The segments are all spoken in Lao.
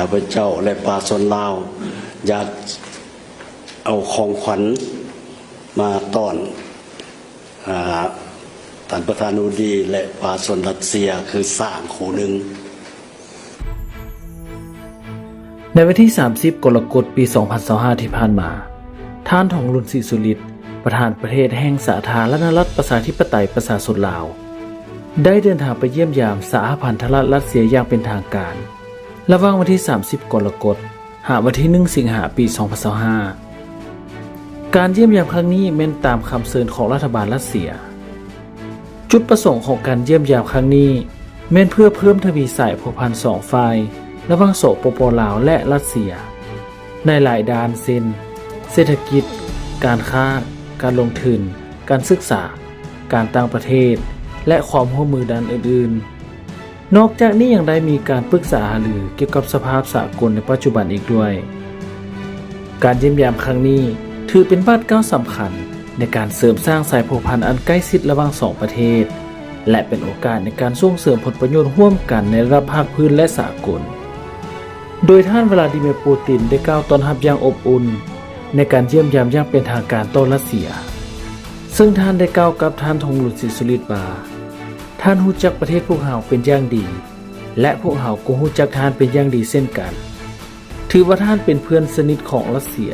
ຂ້າພະເຈົ້າ ແລະ ປະຊາຊົນລາວ ຢາກເອົາຂອງຂວັນມາຕ້ອນ ອາ ທ່ານປະທານາທິບໍດີ ແລະ ປະຊາຊົນຣັດເຊຍ ຄືຊ້າງຄູ່ໜຶ່ງ. ໃນວັນທີສາມສິບ ກໍລະກົດ ປີສອງພັນຊາວຫ້າ ທີ່ຜ່ານມາ, ທ່ານ ທອງລຸນ ສີສຸລິດ ປະທານປະເທດແຫ່ງສາທາລະນະລັດ ປະຊາທິປະໄຕ ປະຊາຊົນລາວ ໄດ້ເດີນທາງໄປຢ້ຽມຢາມສະຫະພັນທະລັດຣັດເຊຍຢ່າງເປັນທາງການ ລະຫວ່າງວັນທີສາມສິບ ກໍລະກົດ ຫາວັນທີໜຶ່ງ ສິງຫາ ປີສອງພັນຊາວຫ້າ. ການຢ້ຽມຢາມຄັ້ງນີ້ແມ່ນຕາມຄຳເຊີນຂອງລັດຖະບານຣັດເຊຍ. ຈຸດປະສົງຂອງການຢ້ຽມຢາມຄັ້ງນີ້ ແມ່ນເພື່ອເພີ່ມທະວີສາຍພົວພັນສອງຝ່າຍ ລະຫວ່າງ ສປປ ລາວ ແລະ ຣັດເຊຍ ໃນຫຼາຍດ້ານ ເຊັ່ນ ເສດຖະກິດ, ການຄ້າ, ການລົງທຶນ, ການສຶກສາ, ການຕ່າງປະເທດ ແລະ ຄວາມຮ່ວມມືດ້ານອື່ນໆ. ນອກຈາກນີ້ຍັງໄດ້ມີການປຶກສາຫາລືກ່ຽວກັບສະພາບສາກົນໃນປັດຈຸບັນອີກດ້ວຍ. ການຢ້ຽມຢາມຄັ້ງນີ້ຖືເປັນບາດກ້າວສຳຄັນໃນການເສີມສ້າງສາຍພົວພັນອັນໃກ້ຊິດລະຫວ່າງສອງປະເທດ ແລະ ເປັນໂອກາດໃນການສົ່ງເສີມຜົນປະໂຫຍດຮ່ວມກັນໃນລະດັບພາກພື້ນ ແລະ ສາກົນ. ໂດຍທ່ານ ວລາດີເມຍ ປູຕິນ ໄດ້ກ່າວຕ້ອນຮັບຢ່າງອົບອຸ່ນໃນການຢ້ຽມຢາມຢ່າງເປັນທາງການຕໍ່ຣັດເຊຍ, ເຊິ່ງທ່ານໄດ້ກ່າວກັບທ່ານ ທອງລຸນ ສີສຸລິດ ວ່າ ທ່ານຮູ້ຈັກປະເທດພວກເຮົາເປັນຢ່າງດີ ແລະ ພວກເຮົາກໍຮູ້ຈັກທ່ານເປັນຢ່າງດີເຊັ່ນກັນ. ຖືວ່າທ່ານເປັນເພື່ອນສະໜິດຂອງຣັດເຊຍ.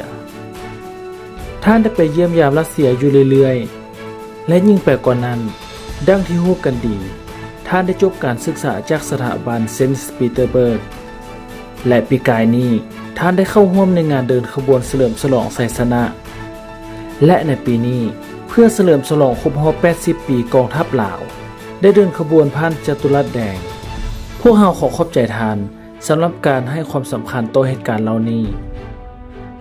ທ່ານໄດ້ໄປຢ້ຽມຢາມຣັດເຊຍຢູ່ເລື້ອຍໆ ແລະ ຍິ່ງໄປກວ່ານັ້ນ, ດັ່ງທີ່ຮູ້ກັນດີ, ທ່ານໄດ້ຈົບການສຶກສາຈາກສະຖາບັນ Saint Petersburg ແລະ ປີກາຍນີ້ ທ່ານໄດ້ເຂົ້າຮ່ວມໃນງານເດີນຂະບວນສະເຫຼີມສະຫຼອງໄຊຊະນະ ແລະ ໃນປີນີ້ ເພື່ອສະເຫຼີມສະຫຼອງຄົບຮອບແປດສິບປີກອງທັບລາວ ໄດ້ເດີນຂະບວນຜ່ານຈະຕຸລັດແດງ. ພວກເຮົາຂໍຂອບໃຈທ່ານ ສຳລັບການໃຫ້ຄວາມສຳຄັນຕໍ່ເຫດການເຫຼົ່ານີ້.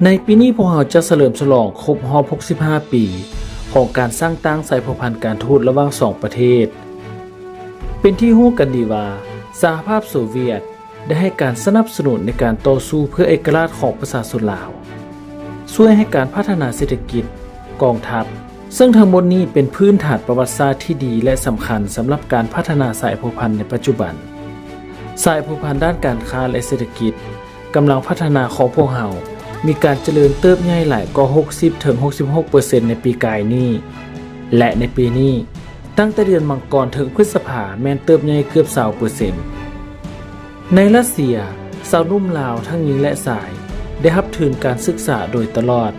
ໃນປີນີ້ພວກເຮົາຈະສະເຫຼີມສະຫຼອງຄົບຮອບຫົກສິບຫ້າປີຂອງການສ້າງຕັ້ງສາຍພົວພັນການທູດລະຫວ່າງສອງປະເທດ. ເປັນທີ່ຮູ້ກັນດີວ່າ ສະຫະພາບໂຊວຽດໄດ້ໃຫ້ການສະໜັບສະໜູນໃນການຕໍ່ສູ້ເພື່ອເອກະລາດຂອງປະຊາຊົນລາວ, ຊ່ວຍໃຫ້ການພັດທະນາເສດຖະກິດ, ກອງທັບ, ເຊິ່ງທັງໝົດນີ້ເປັນພື້ນຖານປະຫວັດສາດທີ່ດີ ແລະ ສຳຄັນສຳລັບການພັດທະນາສາຍພົວພັນໃນປັດຈຸບັນ. ສາຍພົວພັນດ້ານການຄ້າ ແລະ ເສດຖະກິດກຳລັງພັດທະນາຂອງພວກເຮົາ ມີການຈະເລີນເຕີບໃຫຍ່ຫຼາຍກວ່າຫົກສິບເຖິງຫົກສິບຫົກເປີເຊັນໃນປີກາຍນີ້ ແລະ ໃນປີນີ້, ຕັ້ງແຕ່ເດືອນມັງກອນເຖິງພຶດສະພາ ແມ່ນເຕີບໃຫຍ່ເກືອບຊາວເປີເຊັນ. ໃນຣັດເຊຍ, ຊາວໜຸ່ມລາວທັງຍິງ ແລະ ຊາຍ ໄດ້ຮັບທຶນການສຶກສາໂດຍຕະຫຼອດ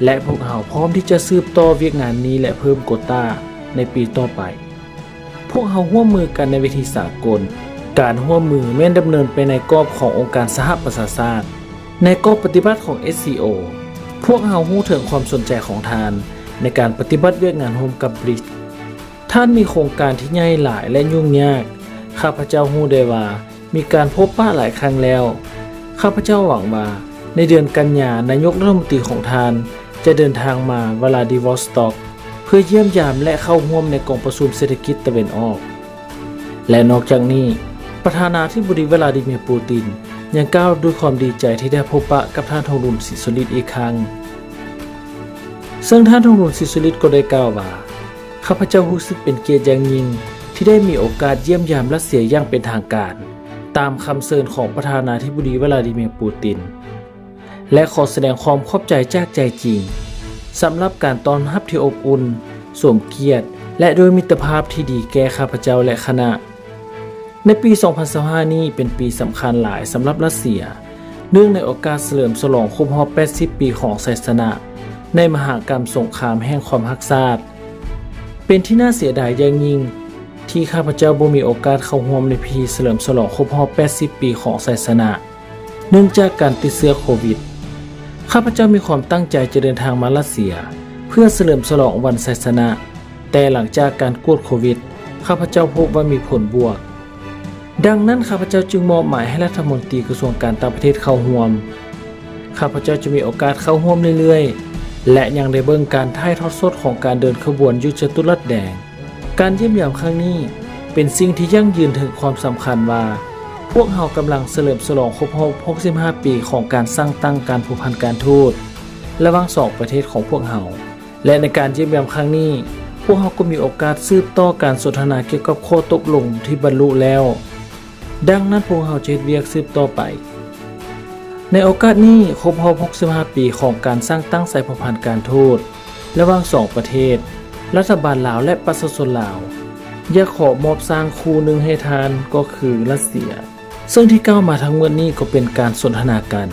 ແລະ ພວກເຮົາພ້ອມທີ່ຈະສືບຕໍ່ວຽກງານນີ້ ແລະ ເພີ່ມໂກຕ້າໃນປີຕໍ່ໄປ. ພວກເຮົາຮ່ວມມືກັນໃນເວທີສາກົນ. ການຮ່ວມມືແມ່ນດຳເນີນໄປໃນກອບຂອງອົງການສະຫະປະຊາຊາດ. ໃນກອບປະຕິບັດຂອງ ເອສຊີໂອ, ພວກເຮົາຮູ້ເຖິງຄວາມສົນໃຈຂອງທ່ານໃນການປະຕິບັດວຽກງານຮ່ວມກັບ ບຣິກ. ທ່ານມີໂຄງການທີ່ໃຫຍ່ຫຼາຍ ແລະ ຫຍຸ້ງຍາກ. ຂ້າພະເຈົ້າຮູ້ໄດ້ວ່າມີການພົບປະຫຼາຍຄັ້ງແລ້ວ. ຂ້າພະເຈົ້າຫວັງວ່າໃນເດືອນກັນຍາ, ນາຍົກລັດຖະມົນຕີຂອງທ່ານຈະເດີນທາງມາວລາດີວອສຕັອກ ເພື່ອຢ້ຽມຢາມ ແລະ ເຂົ້າຮ່ວມໃນກອງປະຊຸມເສດຖະກິດຕາເວັນອອກ. ແລະ ນອກຈາກນີ້, ປະທານາທິບໍດີ ວລາດີເມຍ ປູຕິນ ຍັງກ່າວດ້ວຍຄວາມດີໃຈທີ່ໄດ້ພົບປະກັບທ່ານ ທອງລຸນ ສີສຸລິດ ອີກຄັ້ງ. ເຊິ່ງທ່ານ ທອງລຸນ ສີສຸລິດ ກໍໄດ້ກ່າວວ່າ, ຂ້າພະເຈົ້າຮູ້ສຶກເປັນກຽດຢ່າງຍິ່ງທີ່ໄດ້ມີໂອກາດຢ້ຽມຢາມຣັດເຊຍຢ່າງເປັນທາງການ, ຕາມຄຳເຊີນຂອງປະທານາທິບໍດີ ວລາດີເມຍ ປູຕິນ. ແລະ ຂໍສະແດງຄວາມຂອບໃຈຈາກໃຈຈິງ ສຳລັບການຕ້ອນຮັບທີ່ອົບອຸ່ນ, ສົມກຽດ ແລະ ດ້ວຍມິດຕະພາບທີ່ດີແກ່ຂ້າພະເຈົ້າ ແລະ ຄະນະ. ໃນປີສອງພັນຊາວຫ້ານີ້ເປັນປີສຳຄັນຫຼາຍສຳລັບຣັດເຊຍ, ເນື່ອງໃນໂອກາດສະເຫຼີມສະຫຼອງຄົບຮອບແປດສິບປີຂອງໄຊຊະນະໃນມະຫະກຳສົງຄາມແຫ່ງຄວາມຮັກຊາດ. ເປັນທີ່ໜ້າເສຍດາຍຢ່າງຍິ່ງທີ່ຂ້າພະເຈົ້າບໍ່ມີໂອກາດເຂົ້າຮ່ວມໃນພິທີສະເຫຼີມສະຫຼອງຄົບຮອບແປດສິບປີຂອງໄຊຊະນະ. ເນື່ອງຈາກການຕິດເຊື້ອໂຄວິດ, ຂ້າພະເຈົ້າມີຄວາມຕັ້ງໃຈຈະເດີນທາງມາຣັດເຊຍເພື່ອສະເຫຼີມສະຫຼອງວັນໄຊຊະນະ, ແຕ່ຫຼັງຈາກການກວດໂຄວິດ, ຂ້າພະເຈົ້າພົບວ່າມີຜົນບວກ. ດັ່ງນັ້ນ, ຂ້າພະເຈົ້າຈຶ່ງມອບໝາຍໃຫ້ລັດຖະມົນຕີກະຊວງການຕ່າງປະເທດເຂົ້າຮ່ວມ. ຂ້າພະເຈົ້າຈະມີໂອກາດເຂົ້າຮ່ວມເລື້ອຍໆ ແລະ ຍັງໄດ້ເບິ່ງການຖ່າຍທອດສົດຂອງການເດີນຂະບວນຢູ່ຈະຕຸລັດແດງ. ການຢ້ຽມຢາມຄັ້ງນີ້ເປັນສິ່ງທີ່ຢັ້ງຢືນເຖິງຄວາມສຳຄັນວ່າ ພວກເຮົາກຳລັງສະເຫຼີມສະຫຼອງຄົບຮອບຫົກສິບຫ້າປີຂອງການສ້າງຕັ້ງການພົວພັນການທູດລະຫວ່າງສອງປະເທດຂອງພວກເຮົາ ແລະ ໃນການຢ້ຽມຢາມຄັ້ງນີ້, ພວກເຮົາກໍມີໂອກາດສືບຕໍ່ການສົນທະນາກ່ຽວກັບຂໍ້ຕົກລົງທີ່ບັນລຸແລ້ວ. ດັ່ງນັ້ນ, ພວກເຮົາຈະເຮັດວຽກສືບຕໍ່ໄປ. ໃນໂອກາດນີ້ຄົບຮອບຫົກສິບຫ້າປີຂອງການສ້າງຕັ້ງສາຍພົວພັນການທູດລະຫວ່າງສອງປະເທດ, ລັດຖະບານລາວ ແລະ ປະຊາຊົນລາວ, ຢາກຂໍມອບຊ້າງຄູ່ໜຶ່ງໃຫ້ທ່ານ ກໍຄືຣັດເຊຍ. ເຊິ່ງທີ່ກ່າວມາທັງໝົດນີ້ກໍເປັນການສົນທະນາກັນ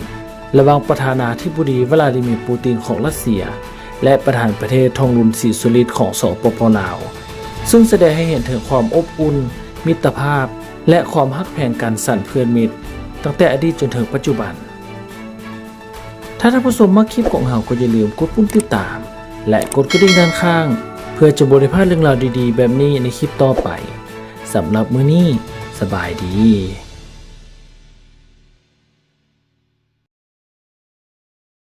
ລະຫວ່າງປະທານາທິບໍດີ ວລາດີມີ ປູຕິນ ຂອງຣັດເຊຍ ແລະ ປະທານປະເທດ ທອງລຸນ ສີສຸລິດ ຂອງ ສປປ ລາວ, ເຊິ່ງສະແດງໃຫ້ເຫັນເຖິງຄວາມອົບອຸ່ນ, ມິດຕະພາບ ແລະ ຄວາມຮັກແພງກັນຊັ້ນເພື່ອນມິດ ຕັ້ງແຕ່ອະດີດຈົນເຖິງປັດຈຸບັນ. ຖ້າທ່ານຜູ້ຊົມມັກຄລິບຂອງເຮົາກໍຢ່າລືມກົດປຸ່ມຕິດຕາມ ແລະ ກົດກະດິ່ງດ້ານຂ້າງ ເພື່ອຈະບໍ່ໄດ້ພາດເລື່ອງລາວດີໆແບບນີ້ໃນຄລິບຕໍ່ໄປ. ສຳລັບມື້ນີ້, ສະບາຍດີ.